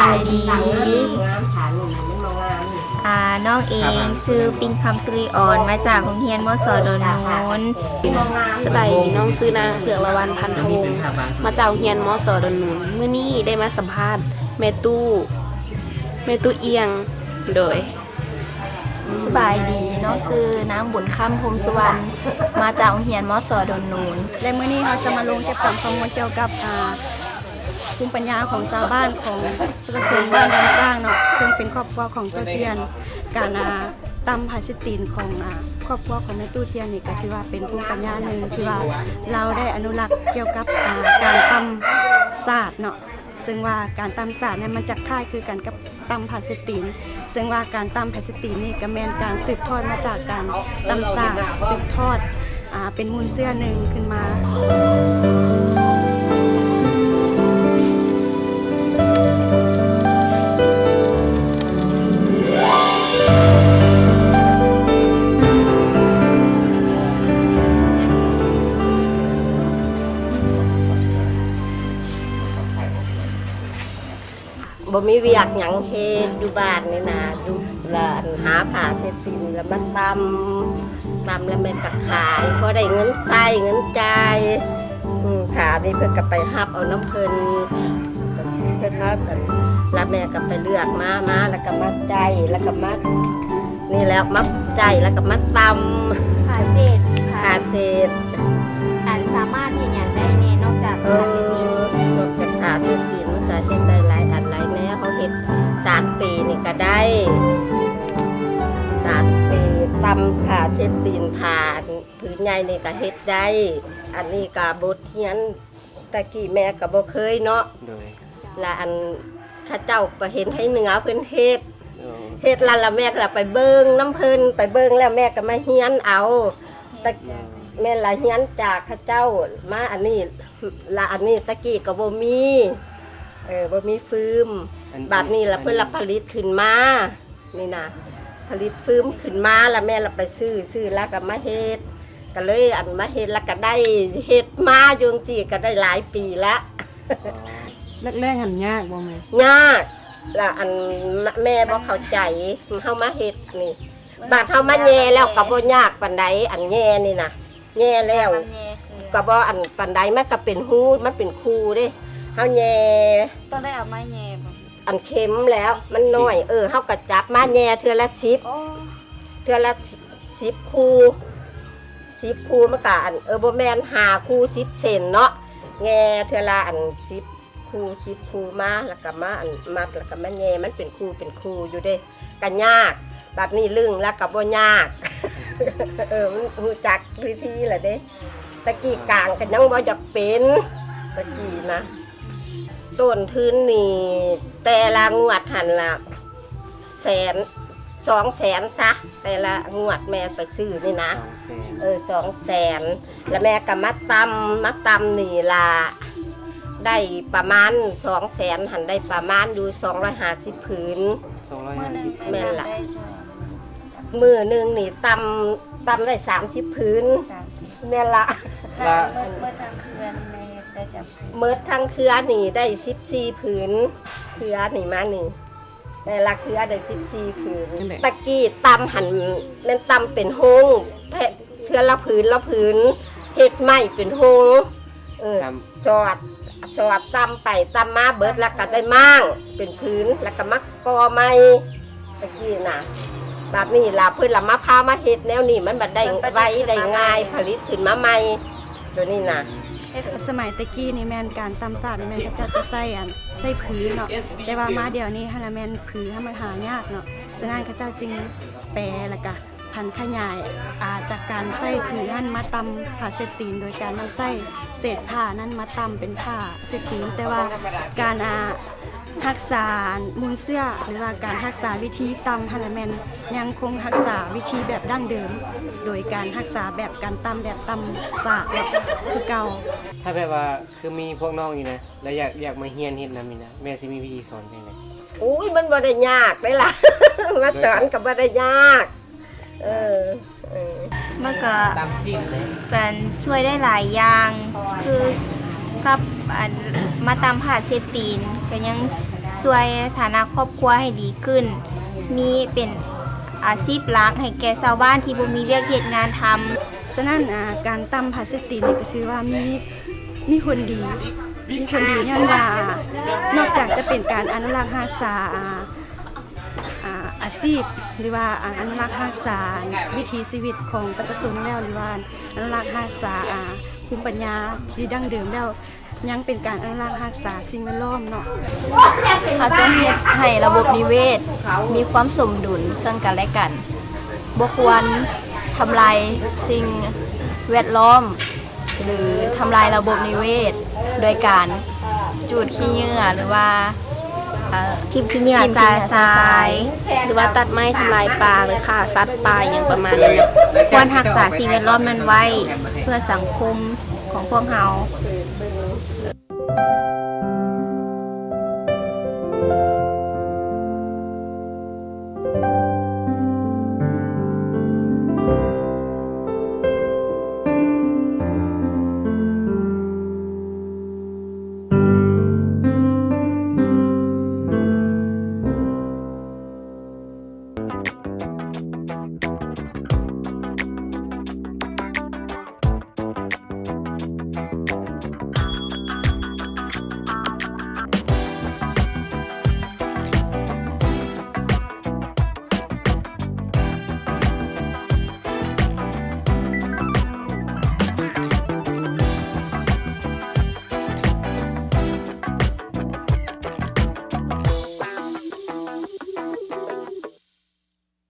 ສະບາຍດີ ອ່າ ນ້ອງເອງຊື່ປິງຄຳ ສຸລິອອນ ມາຈາກໂຮງຮຽນ ມສ ດອນໂນນ. ສະບາຍດີ ນ້ອງຊື່ນາງ ເຜືອກລະວັນ ພັນທະວົງ ມາຈາກໂຮງຮຽນ ມສ ດອນໂນນ. ມື້ນີ້ໄດ້ມາສຳພາດແມ່ຕູ້ ແມ່ຕູ້ອຽງ ໂດຍ. ສະບາຍດີ ນ້ອງຊື່ນາງ ບຸນຄຳ ພົມສຸວັນ ມາຈາກໂຮງຮຽນ ມສ ດອນໂນນ. ແລະ ມື້ນີ້ເຮົາຈະມາລົງເກັບກຳຂໍ້ມູນກ່ຽວກັບ ອ່າ ພູມປັນຍາຂອງຊາວບ້ານຂອງປະຊາຊົນບ້ານດອນຊ້າງເນາະ ເຊິ່ງເປັນຄອບຄົວຂອງໂຕທຽນ. ການ ອ່າ ຕຳຜ້າເຊັດຕີນຂອງ ອ່າ ຄອບຄົວຂອງແມ່ຕູ້ທຽນນີ້ ກໍຖືວ່າເປັນພູມປັນຍາໜຶ່ງທີ່ວ່າລາວໄດ້ອະນຸລັກກ່ຽວກັບ ອ່າ ການຕຳສາດເນາະ. ເຊິ່ງວ່າການຕຳສາດນັ້ນ ມັນຈະຄ້າຍຄືກັນກັບຕຳຜ້າເຊັດຕີນ ເຊິ່ງວ່າການຕຳຜ້າເຊັດຕີນນີ້ ກໍແມ່ນການສືບທອດມາຈາກການຕຳສາດ ສືບທອດ ອ່າ ເປັນມູນເຊື້ອໜຶ່ງຂຶ້ນມາ. ບໍ່ມີວຽກຫຍັງເຮັດຢູ່ບ້ານນີ້ນະ ຢູ່ລະອັນຫາຜ້າເຊັດຕີນ ລະມາຕຳ ຕຳລະແມ່ກໍຂາຍ ພໍໄດ້ເງິນໃຊ້ເງິນຈ່າຍ. ອືມ ຜ້ານີ້ເພິ່ນກໍໄປຮັບເອົານຳເພິ່ນ ເພິ່ນມາອັນ ລະແມ່ກໍໄປເລືອກມາ ມາລະກໍມາໃຈ ລະກໍມາ ນີ້ແຫຼະ ມາໃຈລະກໍມາຕຳ ຜ້າເສດ ຜ້າເສດ. ອັນສາມາດເຮັດຫຍັງໄດ້ແດ່ ນອກຈາກ ເອີ ຜ້າເຊັດຕີນ? ນອກຈາກຜ້າເຊັດຕີນ ມັນກໍເຮັດໄດ້ຫຼາຍອັນຫຼາຍແນວ. ເຮົາເຮັດສານເປນີ້ກໍໄດ້ ສານເປ ຕຳຜ້າເຊັດຕີນ ຜ້າ ຜືນໃຫຍ່ນີ້ກໍເຮັດໄດ້. ອັນນີ້ກໍບົດຮຽນ ແຕ່ກີ້ແມ່ກໍບໍ່ເຄີຍເນາະ ໂດຍ ລະອັນເຂົາເຈົ້າໄປເຫັນໄທເໜືອເພິ່ນເຮັດ ໂດຍ ເຮັດລະ ລະແມ່ກໍລະໄປເບິ່ງນຳເພິ່ນ ໄປເບິ່ງແລ້ວແມ່ກໍມາຮຽນເອົາ ແຕ່ ໂດຍ ແມ່ນລະຮຽນຈາກເຂົາເຈົ້າມາ. ອັນນີ້ ລະອັນນີ້ແຕ່ກີ້ກໍບໍ່ມີ ເອີ ບໍ່ມີຟືມ ອັນ ບາດນີ້ລະ ອັນ ເພິ່ນລະຜະລິດຂຶ້ນມາ ນີ້ນະ ຜະລິດຟືມຂຶ້ນມາ ລະແມ່ລະໄປຊື້ ຊື້ລະກະມາເຮັດ ກະເລີຍອັນມາເຮັດ ລະກະໄດ້ເຮັດມາຢູ່ຈັ່ງຊີ້ ກະໄດ້ຫຼາຍປີລະ. ອໍ ແລກໆຫັ້ນຍາກບໍ່ແມ່? ຍາກ ລະອັນ ແມ່ບໍ່ເຂົ້າໃຈ ເຮົາມາເຮັດນີ້ ບາດເຮົາມາແຍ່ແລ້ວກະບໍ່ຍາກປານໃດ ອັນແຍ່ນີ້ນະ ແຍ່ແລ້ວ ແຍ່ຄື ກະບໍ່ອັນປານໃດ ມັນກະເປັນຮູ ມັນເປັນຄູເດ້ ເຮົາແຍ່ ຕ້ອງໄດ້ເອົາໄມ້ແຍ່ບໍ່? ອັນເຂັມແລ້ວມັນນ້ອຍ ເອີ ເຮົາກໍຈັບມາແຍ່ເທື່ອລະສິບ ເທື່ອລະສິບ ສິບຄູ່ ສິບຄູ່ ມັນກໍອັນ ເອີ ບໍ່ແມ່ນ ຫ້າຄູ່ ສິບເຊັນເນາະ ແຍ່ເທື່ອລະອັນ ສິບຄູ່ ສິບຄູ່ມາ ແລ້ວກໍມາອັນມັດ ແລ້ວກໍມາແຍ່ ມັນເປັນຄູ່ ເປັນຄູ່ຢູ່ເດ້ ກໍຍາກ ບາດນີ້ລຶ້ງແລ້ວກໍບໍ່ຍາກ ເອີ ຮູ້ຈັກວິທີລະເດ້ ແຕ່ກີ້ກາງກໍຍັງບໍ່ຢາກເປັນ ແຕ່ກີ້ນະ ຕົ້ນທຶນນີ້ແຕ່ລະງວດຫັ້ນລະແສນ ສອງແສນຊະ ແຕ່ລະງວດແມ່ໄປຊື້ນີ້ນະ ສອງແສນ ເອີ ສອງແສນ ລະແມ່ກໍມາຕຳ ມາຕຳນີ້ລະ ໄດ້ປະມານ ສອງແສນຫັ້ນ ໄດ້ປະມານຢູ່ສອງຮ້ອຍຫ້າສິບຜືນ ສອງຮ້ອຍຫ້າສິບ ແມ່ນລະ ມື້ໜຶ່ງນີ້ຕຳ ຕຳໄດ້ສາມສິບຜືນ ສາມສິບ ແມ່ນລະ ລະ ໝົດ ໝົດທັງເຄືອນີ້ແມ່ເຮັດໄດ້ຈັກຜືນ? ໝົດທັງເຄືອນີ້ໄດ້ສິບສີ່ຜືນ ເຄືອນີ້ມານີ້ ແຕ່ລະເຄືອໄດ້ສິບສີ່ຜືນ ແມ່ນແຫຼະ ຕະກີ້ຕຳຫັ້ນແມ່ນຕຳເປັນໂຮງ ແທະ ເທື່ອລະຜືນລະຜືນ ເຮັດໄມ້ເປັນໂຮງ ເອີ ຕຳ ສອດ ສອດຕຳໄປຕຳມາເບິດ ລະກະໄດ້ມ້າງເປັນຜືນ ລະກະມາກໍ່ໃໝ່ ຕະກີ້ນະ ບາດນີ້ລະເພິ່ນລະມາພາມາເຮັດແນວນີ້ ມັນບາດໄດ້ໄວໄດ້ງ່າຍ ຜະລິດຂຶ້ນມາໃໝ່ ໂຕນີ້ນະ ເຮັດ ສະໄໝແຕ່ກີ້ນີ້ແມ່ນການຕຳສາດນີ້ແມ່ນເຂົາເຈົ້າຈະໃຊ້ອັນ ໃຊ້ຜືເນາະ ແຕ່ວ່າມາດຽວນີ້ຫັ້ນລະແມ່ນຜືຫັ້ນມັນຫາຍາກເນາະ ສະນັ້ນເຂົາເຈົ້າຈຶ່ງແປ ລະກະ ຜັນຂະຫຍາຍ ອ່າ ຈາກການໃຊ້ຜືຫັ້ນມາຕຳຜ້າເຊັດຕີນ ໂດຍການນຳໃຊ້ເສດຜ້ານັ້ນມາຕຳເປັນຜ້າເຊັດຕີນ ແຕ່ວ່າການ ອ່າ ຮັກສາມູນເຊື້ອ ຫຼືວ່າການຮັກສາວິທີຕຳຫັ້ນລະແມ່ນຍັງຄົງຮັກສາວິທີແບບດັ້ງເດີມ ໂດຍການຮັກສາແບບການຕຳແບບຕຳສາດເນາະ ຄືເກົ່າ. ຖ້າແບບວ່າຄືມີພວກນ້ອງນີ້ນະ ແລ້ວຢາກ ຢາກມາຮຽນເຮັດນຳນີ້ນະ ແມ່ຊິມີວິທີສອນຈັ່ງໃດ? ໂອ້ຍ ມັນບໍ່ໄດ້ຍາກເດ້ລະ ມາສອນກໍບໍ່ໄດ້ຍາກ ເອີ ເອີ ມັນກໍເປັນ ຊ່ວຍໄດ້ຫຼາຍຢ່າງ ຄືກັບອັນ ມາຕຳຜ້າເຊັດຕີນ ກໍຍັງຊ່ວຍຖານະຄອບຄົວໃຫ້ດີຂຶ້ນ, ມີເປັນອາຊີບຫຼັກໃຫ້ແກ່ຊາວບ້ານທີ່ບໍ່ມີວຽກເຮັດງານທຳ. ສະນັ້ນ ອາ ການຕຳຜ້າເຊັດຕີນນີ້ກໍຖືວ່າມີ ມີຜົນດີ ມີຜົນດີຍ້ອນວ່າ ນອກຈາກຈະເປັນການອະນຸລັກຮັກສາ ອາ ອາ ອາຊີບ ຫຼືວ່າ ອາ ອະນຸລັກຮັກສາວິຖີຊີວິດຂອງປະຊາຊົນແລ້ວ ຫຼືວ່າອະນຸລັກຮັກສາ ອາ ພູມປັນຍາທີ່ດັ້ງເດີມແລ້ວ ຍັງເປັນການອະນຸລັກຮັກສາສິ່ງແວດລ້ອມເນາະ. ເຮົາຈະເຮັດໃຫ້ລະບົບນິເວດມີຄວາມສົມດຸນເຊິ່ງກັນແລະກັນ, ບໍ່ຄວນທຳລາຍສິ່ງແວດລ້ອມ ຫຼື ທຳລາຍລະບົບນິເວດ ໂດຍການຈູດຂີ້ເຫຍື້ອ ຫຼືວ່າ ເອີ ຖິ້ມຂີ້ເຫຍື້ອ ຖິ້ມຂີ້ເຫຍື້ອຊະຊາຍ ຊະຊາຍ ຫຼືວ່າຕັດໄມ້ທຳລາຍປ່າ ຫຼື ຂ້າສັດປ່າ ອີ່ຫຍັງປະມານນີ້ເນາະ. ຄວນຮັກສາສິ່ງແວດລ້ອມນັ້ນໄວ້ ເພື່ອສັງຄົມຂອງພວກເຮົາ.